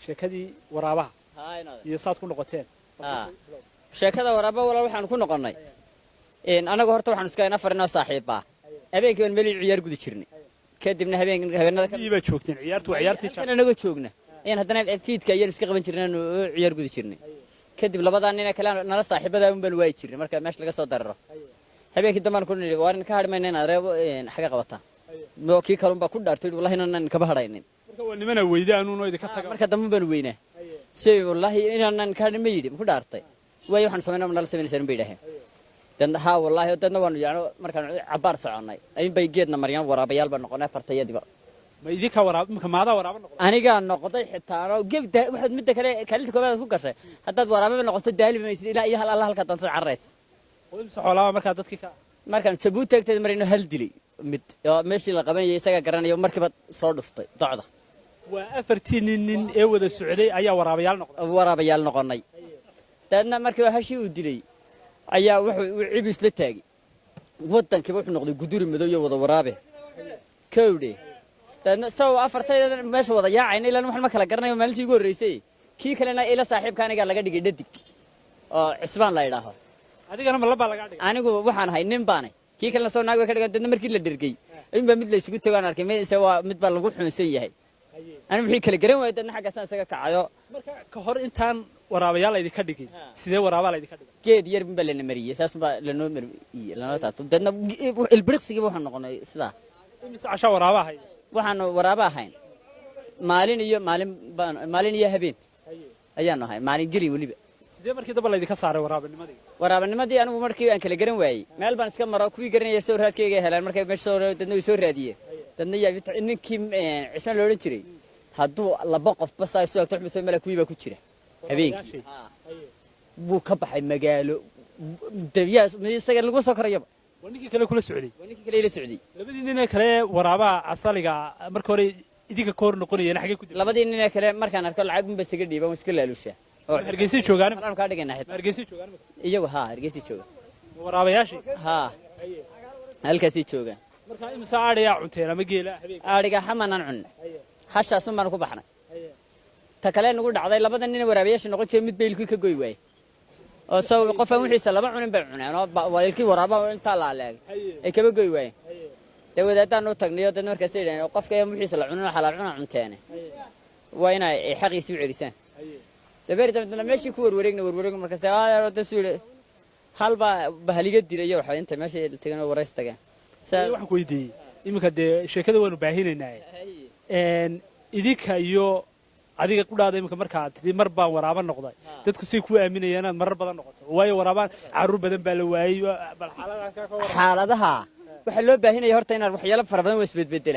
Sheekadii waraabaha iyo saad ku noqoteen. Sheekada waraaba, walaal, waxaanu ku noqonnay anagu horta waxaanu iska afar inoo saaxiibbaa. Habeenkii baan meel ciyaar gudi jirnay, kadibna habeen habeenada Miyii baad joogteen? Ciyaartu waa ciyaartii halkan anagoo joogna ayaan haddana fiidka ayaan iska qaban jirnay oo ciyaar gudi jirnay. Kadib labadaa nina kale nala saaxiibada un baan waayi jirnay marka meesha laga soo dararo. Habeenkii dambaan ku nidhi, "Waar, ka hadhi mayna inaad reebo xaga qabataa." Kii kalun baa ku dhaartay, "Wallahi inaanan kaba hadhaynin." Marka waa nimana weydaanuun oo idinka taga. Marka dambe baanu weynaa sey, "Wallaahi inaanan ka hadhin," ma yidhi, "Maku dhaartay?" "Waayo, waxaan samaynaa nala samaynaysaa," bay idhaaheen. Dadna, "Haa, wallaahi." Dadna waanu yacno markaan cabbaar soconnay ayuun bay geedna maryan. Waraabayaal baan noqonay afartayadiiba. Ma idinka waraab imika maadaa waraaba noqda? Anigaa noqday xitaa anoo gebda. Waxaad midda kale kaalinta koobaad aad ku gashay haddaad waraababa noqoto, daali maysid ilaa iyo hal alla halkaa doontada cararaysa. Oo imse xoolaaba markaa dadkii ka Markaan Jabuuti agteeda marayno, hal dilay mid oo meeshii la qabanayay isagaa garanayo, markiiba soo dhuftay docda. Waa afartii nin ee wada socday ayaa waraabayaal noqday? Waraabayaal noqonnay. Dabeedna markiiba hashii uu dilay ayaa wuxuu uu cibu isla taagay waddankiiba, wuxuu noqday guduri madow iyo wada waraabe kowdhe. Dabeedna saw afartayda meesha wada yaacayna, ilaan waxan ma kala garanayo maalintii ugu horreysay. Kii kalena ila saaxiibka anigaa laga dhigay dhadig oo Cisbaan la idhaaho. Adigana ma labaa lagaa dhigay? Anigu waxaan ahay nin baanay, kii kalena soo naag bay ka dhigan. Dadna markii la dhergey ayuun baa mid la isugu tago aan arkay mise waa mid baa lagu xunsan yahay. Anigu wixii kala garan waayay, dadna xaggaasaan isaga kacayo. Marka ka hor intaan waraabayaal laydinka dhigin, sidee waraabaa laydinka dhigay? Geed yar baa lana mariyey, saas baa lanoo mariyey, lanoo taabto. Dadna ilbiriqsigiiba waxaan noqonay sidaa. Imise cashaa waraaba ahayd? Waxaanu waraaba ahayn maalin iyo maalin baan, maalin iyo habeen ayaanu ahay, maalin gelin weliba. Sidee markii damba laydinka saaray waraabanimadii? Waraabanimadii anigu markii aan kala garan waayey, meel baan iska maro. Kuwii garanaya soo raadkayga helaan. Markay meesha soo dadna way soo raadiyeen. Dadna yaa ninkii Cismaan la odhan jiray, hadduu laba qofba saa isu agto xubisoo mala kuwii baa ku jira habeenkii wuu ka baxay magaalo dabiyaa isaga lagu soo korayaba. Waa ninkii kale kula socday? Waa ninkii kale ila socday. Labadii nin ee kale waraabaha asaliga marka hore idinka ka hor noqonayeen xaggee ku dib? Labadii nin ee kale markaan arko lacag unba isaga dhiiban, iska laalushaa oo Hargeysay joogaan? Halaan kaa dhigaynaa xitaa. Hargeysay joogaan? Iyagu haa, Hargeysay jooga. Waraabayaashii? Haa, halkaasay joogaan. Marka imisa aadhayaa cunteen ama geela habeenka? Adhiga xamanaan cunna, hashaasun baanu ku baxnay. Ta kale nagu dhacday, labada nin waraabayaasha noqon jiray mid baylkii ka goy waayey oo saw qofaan wixiisa laba cunin bay cuneen oo ilkii waraaba intaa la aleegay ay kaba goy waayeen. Dee wadaadaan u tagnayo, dadna markaasay yidhahdeen, "Qofka ayaan wixiisa la cunin oo xalaal cuna cunteene, waa inay xaqiisii u celisaan." Dabeeri dambe meeshii ku warwareegna warwareegna, markaas da suu yidhi hal baa bahaliga dilay waxa inta meesha tageen oo warays tageen. Waxaan ku weydiiyey iminka, dee sheekada waanu baahinaynaa, idinka iyo adiga qudhaada iminka markaa tidhi mar baan waraaba noqday, dadku say ku aaminayaan inaad marar badan noqoto? Waayo, waraabaan carruur badan baa la waayey. Bal xaaladaha ka waran. Xaaladaha waxaa loo baahinaya horta inaad waxyaalo fara badan waa isbedbedelaa.